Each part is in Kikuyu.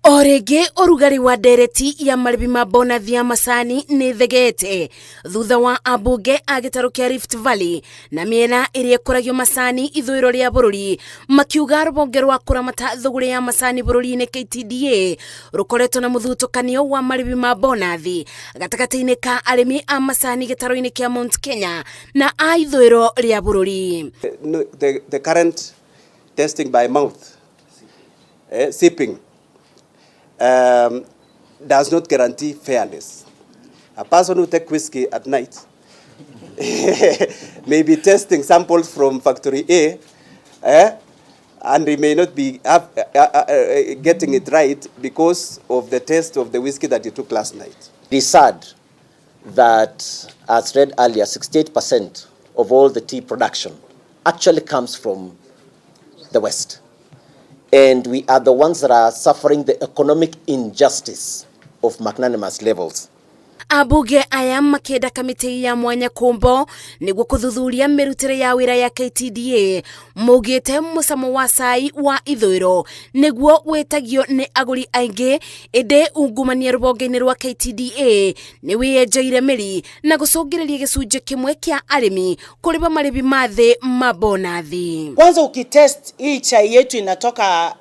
O rĩngĩ ũrugarĩ wa ndereti ya marĩbi ma bonathi ya macani nĩ thegete thutha wa ambunge a gĩtarũ kĩa Rift Valley na mĩena ĩrĩa ĩkũragio macani ithũĩro rĩa bũrũri makiuga rũhonge rwa kũramata thũgũrĩ ya macani bũrũri-inĩ KTDA rũkoretwo na mũthutũkanio wa marĩbi ma bonathi gatagatĩ-inĩ ka arĩmi a macani gĩtarũ-inĩ kĩa Mount Kenya na a ithũĩro rĩa bũrũri. No, the current testing by mouth, sipping, does not guarantee fairness. A person who takes whiskey at night may be testing samples from factory A, and he may not be getting it right because of the taste of the whiskey that he took last night. It is sad that, as read earlier, 68% of all the tea production actually comes from the West. And we are the ones that are suffering the economic injustice of magnanimous levels. Ambunge aya makĩenda kamĩtĩ ya mwanya kũmbo nĩguo kũthuthuria mĩrutĩre ya wĩra ya KTDA. Maugĩte mũcamo wa cai wa ithũĩro nĩguo wĩtagio nĩ agũri aingĩ, ĩndĩ ungumania rũhonge-inĩ rwa KTDA nĩ wĩyenjeire mĩri na gũcũngĩrĩria gĩcunjĩ kĩmwe kĩa arĩmi kũrĩba marĩbi ma thĩ ma bonathi. Kwanza ukitest hii chai yetu inatoka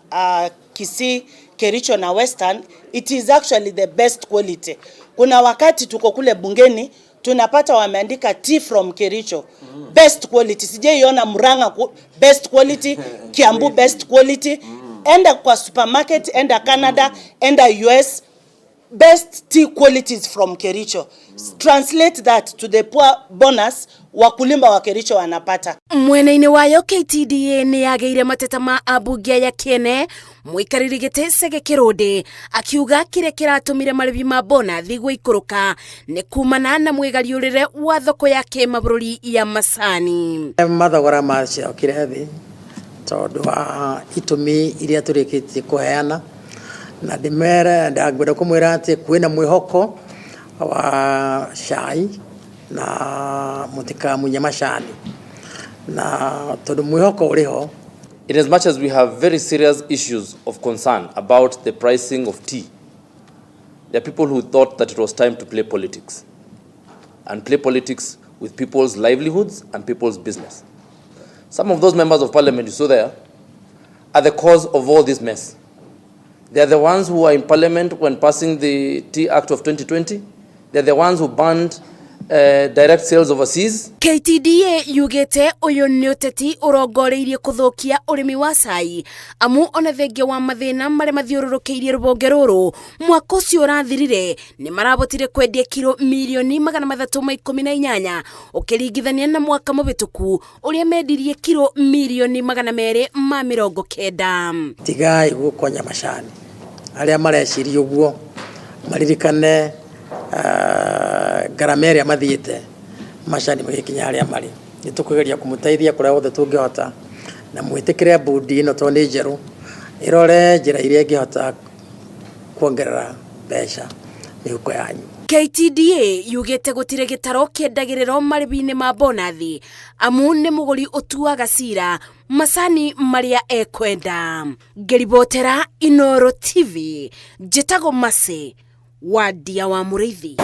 Kisii, Kericho na Western, it is actually the best quality. Kuna wakati tuko kule bungeni tunapata wameandika tea from Kericho, best quality. Sijaiona Murang'a best quality, Kiambu best quality. Enda kwa supermarket, enda Canada, enda US, best tea qualities from Kericho. Translate that to the poor bonus wakulima wa Kericho wanapata. Mwena-inĩ wayo KTDA nĩ yagĩire mateta ma ambunge aya kĩene, mũikarĩri gĩtĩ Chege Kĩrũndĩ akiuga kĩrĩa kĩratũmire marĩbi ma bonathi gũikũrũka nĩ kumana na mwĩgariũrĩre wa thoko ya kĩmabũrũri ya macani. Mathogora macokire thĩ tondũ wa itũmi iria tũrĩkĩtie kũheana, na ndĩmere ndangwenda kũmwĩra atĩ kwĩna mwĩhoko wa cai na mũtikamunye macani na tondũ mwĩhoko ũrĩ ho. In as much as we have very serious issues of concern about the pricing of tea, there are people who thought that it was time to play politics, and play politics with people's livelihoods and people's business. Some of those members of parliament you saw there are the cause of all this mess. They are the ones who were in parliament when passing the Tea Act of 2020. They are the ones who banned direct sales overseas. KTDA yugĩte ũyũ nĩ ũteti ũrongoreirie kũthũkia ũrĩmi wa cai, amu ona thengia wa mathĩna marĩa mathiũrũrũkĩirie rũhonge rũrũ, mwaka ũcio ũrathirire nĩ marabotire kwendia kiro mirioni 318 ũkĩringithania na mwaka mũhĩtũku ũrĩa mendirie kiro mirioni 290. Tigai gũkonya macani. Arĩa mareciria ũguo maririkane ngarama ĩrĩa mathiĩte macani magĩkinya harĩa marĩ. Nĩ tũkũgeria kũmũteithia kũrĩa guothe tũngĩhota, na mwĩtĩkĩre bũndi ĩno tondũ nĩ njerũ, ĩrore njĩra iria ĩngĩhota kuongerera mbeca mĩhuko yanyu. KTDA yugĩte gũtirĩ gĩtaro kĩendagĩrĩrwo marĩbi-inĩ ma bonathi, amu nĩ mũgũri ũtuaga cira macani marĩa ekwenda. Ngĩribotera Inoro TV, njĩtagwo Mercy Wandia wa Mũrĩithi.